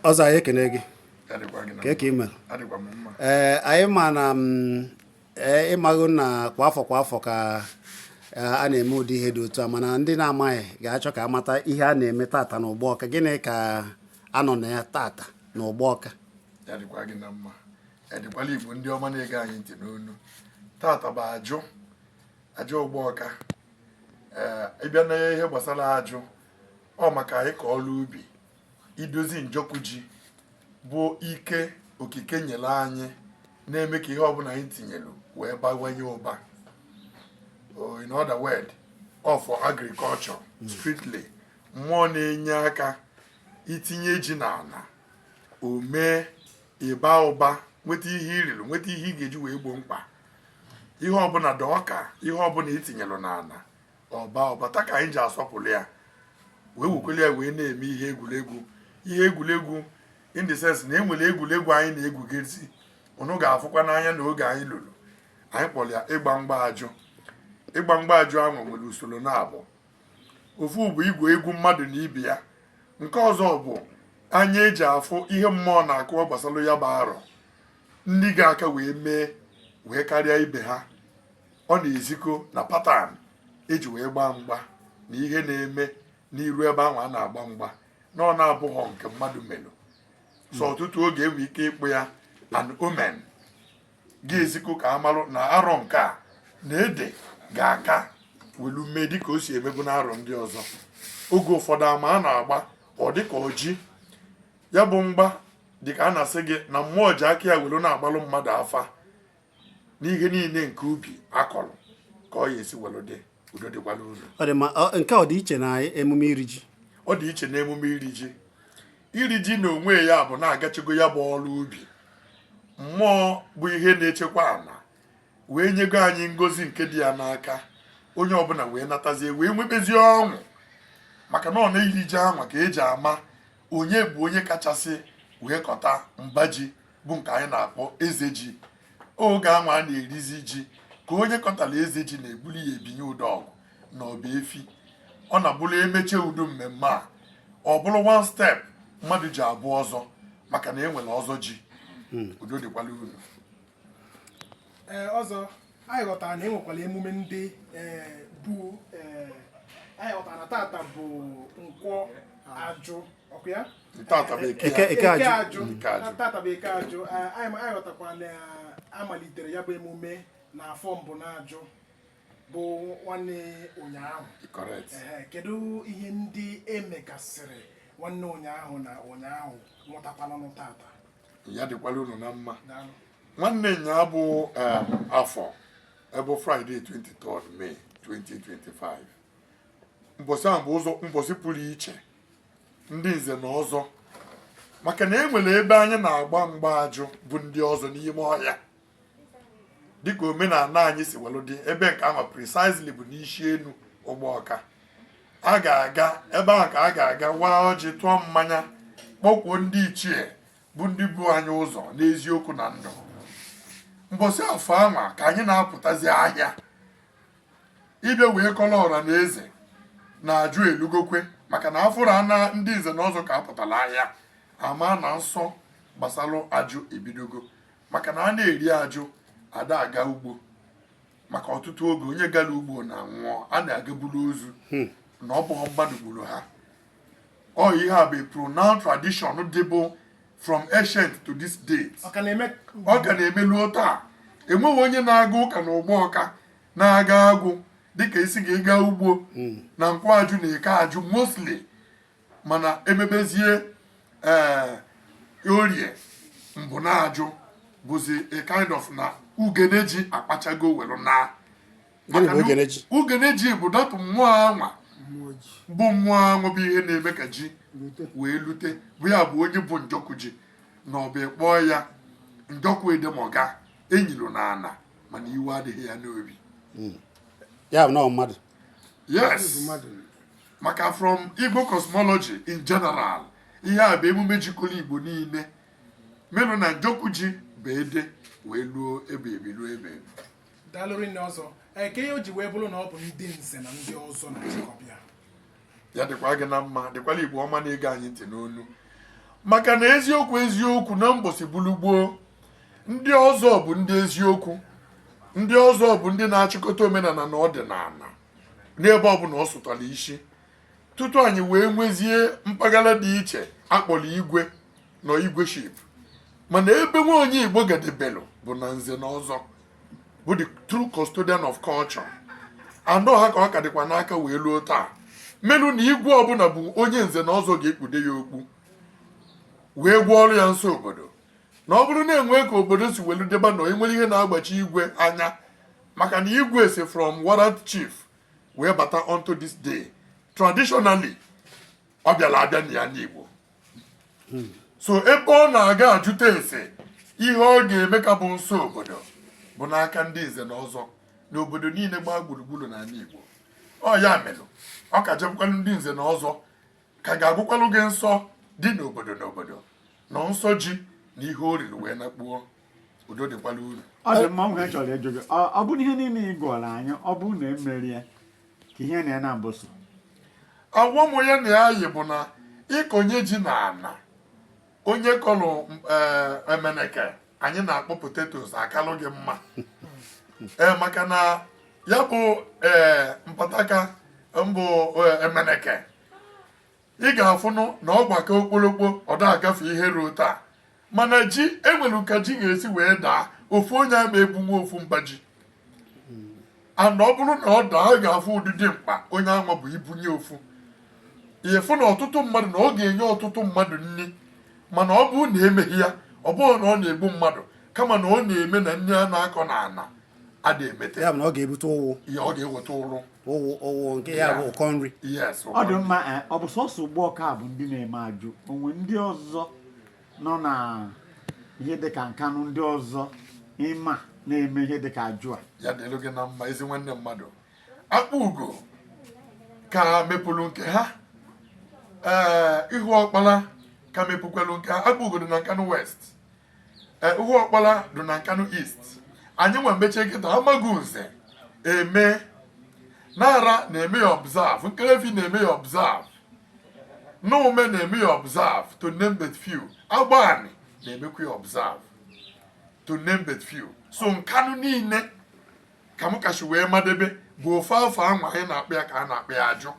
Ọzọ, anyị ekene gị. Adịkwa gị na Ka ka ị mere? Adịkwa m mma. Ee, anyị ma na ee, ịmaghị na kwa afọ kwa afọ ka a na-eme ụdị ihe dị otu a, mana ndị na-amaghị ga-achọ ka amata ihe a na-eme tata n'Ụgbọọka. Gịnị ka a nọ na ya tata n'Ụgbọọka? Ya dịkwa gị na mma, ya dịkwala Igbo ndị ọma na-ege anyị ntị n'onu. Tata bụ ajụ ajụ Ụgbọọka. Ee, ịbịa na ihe gbasara ajụ, ọ maka ịkọ ọrụ ubi, idozi njọkụ ji bụ ike okike nyere anyị, na-eme ka ihe ọbụla anyị tinyelu wee bawanye ụba. Oh, in other word, all for agriculture strictly. Mmụọ na-enye aka itinye ji n'ala, o mee ịba ụba, nweta ihe iriri, nweta ihe ị ga-eji wee gboo mkpa. Ihe ọbụla dị ọka, ihe ọbụla itinyelu n'ala, ọba ụba. Taa ka anyị ji asọpụrụ ya, wee wekwele ya wee na-eme ihe egwuregwu. Ihe egwuregwu in the sense na enwere egwuregwu anyị na-egwugezi, unu ga-afụkwa n'anya na oge anyị lụrụ, anyị kpọrọ ya ịgba mgba ajụ. Ịgba mgba ajụ ahụ nwere usoro na-abụ. Ofu bụ igwe egwu mmadụ na ibe ya, nke ọzọ bụ anya eji afụ ihe mmụọ na-akụwa gbasara ya bụ arọ. Ndị ga-aka wee mee wee karịa ibe ha, ọ na-ezikọ na pattern eji wee gbaa mgba na ihe na-eme n'iru ebe ahụ a na-agba mgba, na ọ na-abụghọ nke mmadụ melụ. So ọtụtụ oge enwe ike ịkpụ ya an omen, ga-ezikọ ka amalụ na arọ nke a na ede ga-aka welu mee dịka o si emebu n'arọ ndị ọzọ. Oge ụfọdụ ama a na-agba, ọ dịka ọjị ya bụ mgba, dịka a na-asị gị na mmụọ ji aka ya welu na-agbalụ mmadụ afa n'ihe niile nke ubi akọrọ, ka ọ ya esi welu dị. Udo dịkwala unu. Ọ dị mma. Nke a ọ dị iche na emume iri ji? Ọ dị iche na emume iri ji. Iri ji na onwe ya bụ na-agachago ya bụ ọrụ ubi. Mmụọ bụ ihe na-echekwa ala wee nyego anyị ngozi nke dị ya n'aka, onye ọbụla wee natazie, wee nwebezie ọṅụ, maka na ọ na-iri ji ahụ ka eji ama onye bụ onye kachasị wee kọta mba ji, bụ nke anyị na-akpọ eze ji. Oge ahụ a na-erizi ji ka onye kọtara eze ji na-ebuli ya ebinye ụdọọgụ na ọba efi. Ọ na-abụrụ emechie udo mmemme a, ọ bụrụ one step mmadụ ji abụ ọzọ, maka na e nwere ọzọ ji. Udo dịkwala unu. Ee, ọzọ, anyị ghọtara na e nwekwara emume ndị ee, bụ ee, anyị ghọtara na tata bụ Nkwọ Ajụ, ọkụ ya? Tata bụ Eke. Eke Ajụ. Eke Ajụ. Tata bụ Eke Ajụ. Ee, anyị ghọtakwara na amalitere ya bụ emume na afọ mbụ na ajụ, bụ nwanne ụnyaahụ. Correct. Ehe, kedu ihe ndị emegasịrị nwanne ụnyaahụ na ụnyaahụ nwụtakwanụ tata? Ya dịkwala unu na mma. Daalụ. Nwanne nya bụ afọ ebe Friday 23rd May 2025. Mbọsị ahụ bụ ụzọ mbọsị pụrụ iche ndị nze na ọzọ, maka na e nwere ebe anyị na-agba mgba ajụ bụ ndị ọzọ n'ime ọhịa, dịka omenala anyị si welụ dị. Ebe nke ahụ precisely bụ n'isi enu Ụgbọọka. A ga-aga ebe ahụ ka a ga-aga waa ọjị, tụọ mmanya, kpọkwuo ndị ichie bụ ndị bụ anyị ụzọ n'eziokwu na ndụ. Mbọsị afọ anwa ka anyị na-apụtazi ahịa ịbịa wee kọrọ ọra na eze na-ajụ elugokwe, maka na afụrụ ana ndị nze na ọzọ ka apụtara ahịa, ama na nsọ gbasalụ ajụ ebidogo, maka na a na-eri ajụ ada aga ugbo, maka ọtụtụ oge onye gara ugbo na nwụọ, a na-agaburu ozu na ọ bụghị mmadụ gburu ha. Ọ ihe a bụ a pronoun tradition dịbụ from ancient to this date. Ọ ka na-eme? Ọ ka na-emeluo taa. Enweghị onye na-aga ụka na Ụgbọọka na-aga agwụ dịka esi ga ịga ugbo na Nkwọ Ajụ na Eke Ajụ mostly, mana emebezie ee Orie mbụ na-ajụ bụzi a kind of na ugene ji akpachago were na. Gịnị bụ ugene ji? Ugene ji bụ dọtụ mmụọ anwa, bụ mmụọ anwa bụ ihe na-eme ka ji wee lute, bụ ya bụ onye bụ njọkụ ji na ọ bụ ịkpọọ ya njọkụ edemoga enyiro na ana, mana iwe adịghị ya n'obi. Ya bụ na ọ mmadụ? Yes, maka from Igbo cosmology in general, ihe a bụ emume jikọrọ Igbo niile, menụ na njọkụ ji bụ ede wee luo ebe ebi luo ebe ebi. Daalụ rinne, ọzọ. Ee, ka ihe o ji wee bụrụ na ọ bụ ndị nze na ndị ọzọ na-achịkọbịa? Ya dịkwa gị na mma, dịkwala Igbo ọma na-ege anyị ntị n'onu. Maka na eziokwu eziokwu, na mbọsị bulu gboo, ndị ọzọ bụ ndị eziokwu, ndị ọzọ bụ ndị na-achịkọta omenala na ọdịnala n'ebe ọbụla ọ sụtara isi, tutu anyị wee nwezie mpaghara dị iche akpọrọ igwe nọ igweship. Mana ebe nwa onye Igbo gadebelu bụ na nze na ọzọ bụ the true custodian of culture, anọ ha ka ọ ka dịkwa n'aka wee luo taa, melu na igwe ọbụla bụ onye nze na ọzọ ga-ekpude ya okpu wee gwọọ ọrụ ya nso obodo. Na ọ bụrụ na enwe ka obodo si welu deba na enwere ihe na-agbachi igwe anya, maka na igwe si from warrant chief wee bata onto this day, traditionally ọ bịara abịa na ya n'Igbo. So ebe ọ na-aga ajụta ese ihe ọ ga-eme ka bụ nsọ obodo bụ n'aka ndị nze na ọzọ n'obodo niile gbaa gburugburu n'ala Igbo. Ọ ya melụ ọ ka jebụkwalụ ndị nze na ọzọ ka ga-agwụkwalụ gị nsọ dị n'obodo n'obodo na nsọ ji na ihe o riri wee nakpuo. Udo dịkwala uru. Ọ dị mma. Ọ chọrọ ịjụ gị, ọ bụrụ ihe niile ị gụọrọ anyị, ọ bụrụ na emerie ka ihe na ya na mbụ so? Agwọ m ya na ya yi bụ na ịkọnye ji na ana onye kọrọ emeneke anyị na-akpọ potatoes akalụ gị mma, ee, maka na ya bụ mpataka mbụ emeneke, ị ga-afụnụ na ọ gbakọ okpolokpo, ọ da agafe ihe ruo taa. Mana ji enwere ka ji ga-esi wee daa, ofu onye ama ebunwe ofu mba ji, and ọ bụrụ na ọ daa, ọ ga-afụ ụdịdị mkpa onye ama bụ ibunye ofu ịfụ na ọtụtụ mmadụ na ọ ga-enye ọtụtụ mmadụ nri. Mana ọ bụrụ na emeghị ya, ọ bụrụ na ọ na-egbu mmadụ, kama na ọ na-eme na nri a na-akọ n'ala ada emete. Ya bụ na ọ ga-ebute ụwụ. Ya ọ ga-eweta ụrụ. Ụwụ, ụwụ nke ya bụ ụkọ nri. Yes. Ọ dị mma. Ọ bụ sọsọ Ugbọka bụ ndị na-eme ajụ? Onwe ndị ọzọ nọ na ihe dịka Nkanụ, ndị ọzọ ịma na-eme ihe dịka ajụ a? Ya dịlụ gị na mma, ezi nwanne mmadụ. Akpa ugo ka mepụrụ nke ha, ee, ihu ọkpala ka mepụkwalụ nke ha. Akpa ugo dị na Nkanụ West, ee, ihu ọkpala dị na Nkanụ East. Anyị nwe mechie kịta, amaghị nze eme nara na-eme ya observe, nkerefi na-eme ya observe, n'ume na-eme ya observe, to name but few. Agbani na-emekwa ya observe, to name but few. So Nkanụ niile ka m kachi wee madebe bụ ofe afọ anwa anyị na-akpọ ya ka a na-akpọ ya ajụ.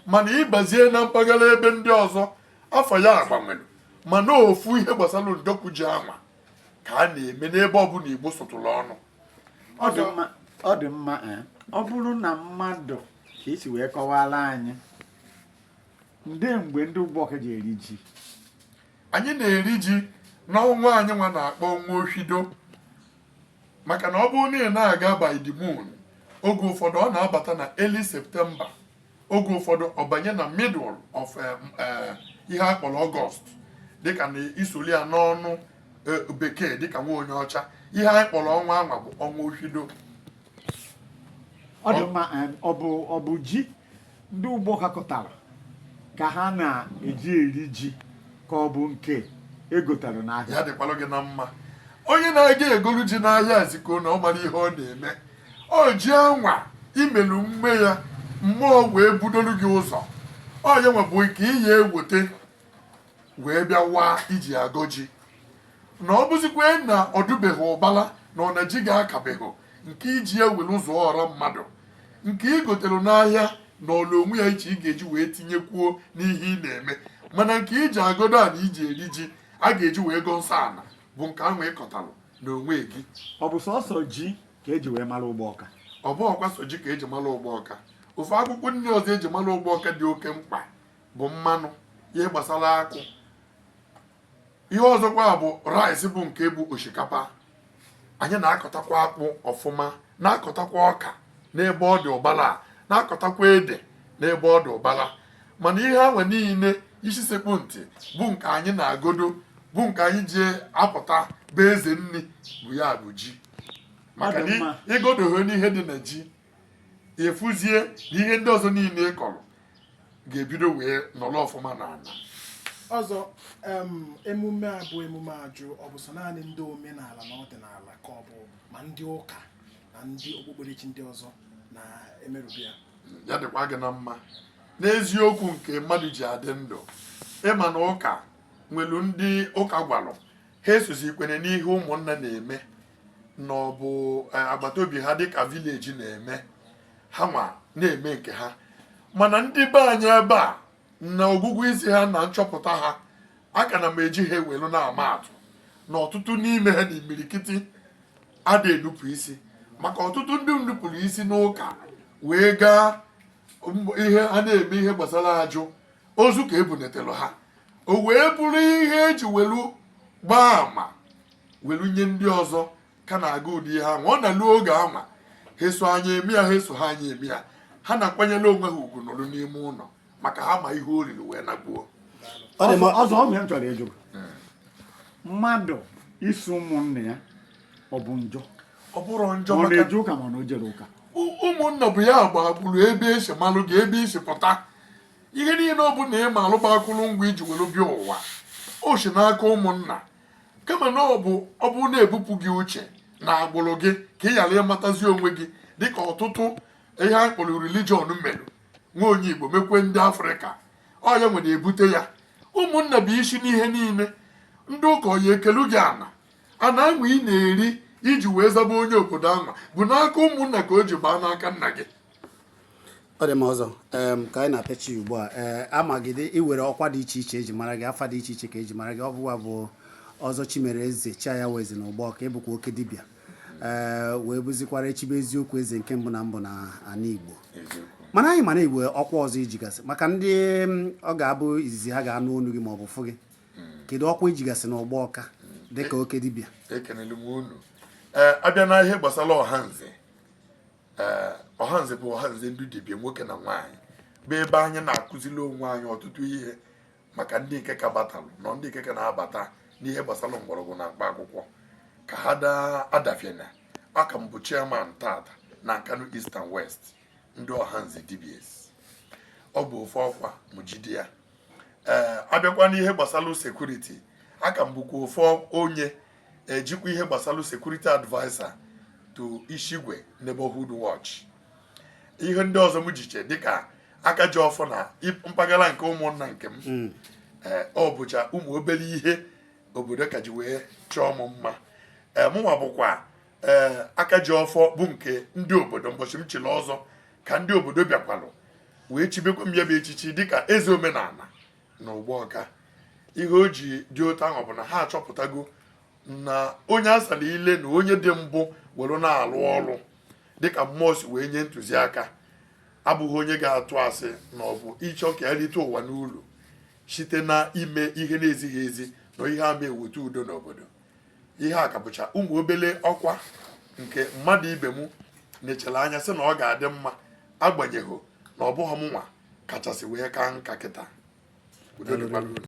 Mana ịbazie na mpaghara ebe ndị ọzọ, afọ ya agbanwere, mana ofu ihe gbasara ndọkwu ji anwa ka a na-eme n'ebe ọbụla Igbo sụtụrụ ọnụ. Ọ dị mma, ọ dị mma. Ọ bụrụ na mmadụ ka isi wee kọwara anyị nde mgbe ndị Ugbọka ji eri ji? Anyị na-eri ji n'ọnwa anyị nwa na-akpọ ọnwa Oshido, maka na ọ bụrụ na ị na-aga by the moon, oge ụfọdụ ọ na-abata na early September, oge ụfọdụ ọ banye na middle of ihe a kpọrọ August, dịka na isoli ya n'ọnụ bekee dịka nwa onye ọcha. Ihe anyị kpọrọ ọnwa anwa bụ ọnwa Oshido. Ọ dị mma. Ọ bụ ji ndị Ugbọka kọtara ka ha na-eji eri ji, ka ọ bụ nke egotara n'ahịa? Ya dịkwalụ gị na mma. Onye na-aga egolu ji n'ahịa ziko na ọ mara ihe ọ na-eme. Ọ ji anwa imelu mme ya mmụọ wee budolu gị ụzọ, ọ ya nwe bụ nke iyi eweta wee bịa waa iji agọ ji. Na ọ bụzikwe na ọ dụbeghị ụbala na ọ na ji ga-akabeghị nke iji ewere ụzọ ọra mmadụ, nke ị gotere n'ahịa na ọlụ onwe ya iche ị ga-eji wee tinyekwuo n'ihe ị na-eme. Mana nke iji agọdo ana iji eri ji a ga-eji wee gọọ nsọ ana bụ nke ahụ ịkọtalụ n'onwe gị. Ọ bụ sọsọ ji ka eji wee mara Ugbọka? Ọ bụ ọkwa so ji ka eji mara Ụgbọka. Ofu akwụkwọ nri ọzọ eji mara Ụgbọka dị oke mkpa bụ mmanụ, ihe gbasara akwụ. Ihe ọzọkwa bụ rice, bụ nke bụ osikapa. Anyị na-akọtakwa akpụ ọfụma, na-akọtakwa ọka n'ebe ọ dị ụbara, na-akọtakwa ede n'ebe ọ dị ụbara. Mana ihe anwa niile, isi sekpu ntị bụ nke anyị na-agodo, bụ nke anyị ji apụta bụ eze nri, bụ ya bụ ji, maka Ọ dị na mma. ịgodoghị n'ihe dị na ji, efuzie na ihe ndị ọzọ niile ị kọrọ ga-ebido wee nọrọ ọfụma n'ala. Ọzọ, emume a bụ emume ajụ, ọ bụ sọ naanị ndị omenala na ọdịnala, ka ọ bụ ma ndị ụka na ndị okpukperechi ndị ọzọ na-emerụbi ya? Ya dịkwa gị na mma. N'eziokwu nke mmadụ ji adị ndụ, ịma na ụka Nwelu ndị ụka gwalụ ha esozi ikwene n'ihe ụmụnna na-eme na ọ bụ agbata obi ha dịka village na-eme, ha nwa na-eme nke ha. Mana ndị be anyị ebe a na ọgụgụ isi ha na nchọpụta ha, aka na m eji ha ewelu na-ama atụ na ọtụtụ n'ime ha na imirikiti ada enupụ isi, maka ọtụtụ ndị nupụrụ isi n'ụka wee gaa ihe a na-eme ihe gbasara ajụ ozu ka ebunetelu ha, o wee bụrụ ihe eji welu gbaa ama welu nye ndị ọzọ ka na-aga ụdị ihe ahụ. Ọ na-elu oge anwa ha eso anyị eme ya, ha eso ha anyị eme ya, ha na-akwanyere onwe ha ugwu nọrọ n'ime ụlọ maka ha ma ihe o riri wee nagbuo. Ọ dị mma. Ọzọ, ọ bụ ihe m chọrọ ịjụ: mmadụ iso ụmụnne ya, ọ bụ njọ? Ọ bụrụ njọ. Ma ọ maka na-eje ụka, ma na o jere ụka. Ụmụnna bụ ya gbagburu ebe esi malụ gị, ebe isi pụta. Ihe niile ọ bụla ị ma alụba akụrụngwa iji were bịa ụwa, o si n'aka ụmụnna. Kama na ọ bụ na-ebupụ gị uche na agbụrụ gị ka ị ghara ịmatazi onwe gị, dịka ọtụtụ ihe a kpọrọ religion merụ nwa onye Igbo mekwe ndị Afrịka. Ọ ya nwere ebute ya. Ụmụnna bụ isi n'ihe niile. Ndị ụka ya ekelu gị ana ana ahụ ị na-eri iji wee zaba onye obodo ahụ bụ n'aka ụmụnna ka o ji gbaa n'aka nna gị. Ọ dị mma. Ọzọ, ka anyị na-apịachi ugbu a, ee, amagide iwere ọkwa dị iche iche eji mara gị, afa dị iche iche ka eji mara gị. Ọ bụwa bụ Ọzọ Chimere Eze Chiaya Eze na Ụgbọ ka ịbụkwa oke dibịa, ee, wee bụzikwara echibe eziokwu eze nke mbụ na mbụ na ana Igbo. Mana anyị mana igwe ọkwa ọzọ ijigasị maka ndị ọ ga-abụ izizi ha ga-anụ olu gị maọbụ fụ gị. Kedu ọkwa ijigasị na Ụgbọ Ọka dịka oke dibịa? Ekenelu m unu. Ee, abịa na ihe gbasara ọhanze, ee, ọhanze bụ ọhanze ndị dibịa nwoke na nwaanyị, bụ ebe anyị na-akụziri onwe anyị ọtụtụ ihe maka ndị nke ka batalụ na ndị nke ka na-abata n'ihe gbasara mgbọrọgwụ na mkpa akwụkwọ ka ha daa adafiena. Aka m bụ chairman tata na Nkanu East and West ndị ọhanze DBS. Ọ bụ ofe ọkwa mụ jide ya. Ee, abịakwa n'ihe gbasara security, aka m bụkwa ofe onye ejikwa ihe gbasara security adviser to Ishigwe Neighborhood Watch. Ihe ndị ọzọ m jiche dịka aka ji ọfọ na mpaghara nke ụmụnna nke m, ee, ọ bụcha ụmụ obere ihe obodo ka ji wee chọọ m mma. Ee, mụnwa bụkwa, ee, aka ji ọfọ bụ nke ndị obodo. Mbọchị m chịrị ọzọ ka ndị obodo bịakwalụ wee chibekwa m ya bụ echichi dịka eze omenala na Ụgbọọka. Ihe o ji dị otu ahụ bụ na ha achọpụtago na onye asara ile na onye dị mbụ were na-alụ ọrụ dịka mmụọ si wee nye ntụziaka abụghị onye ga-atụ asị na ọ bụ ịchọ ka ya rite ụwa n'ụlọ site na ime ihe na-ezighị ezi na ihe ama eweta udo n'obodo. Ihe a ka bụcha ụmụ obele ọkwa nke mmadụ ibe m nechere anya sị na ọ ga-adị mma, agbanyeghị na ọ bụghị m nwa kachasị wee ka nka kịta. Udo dịkwara unu.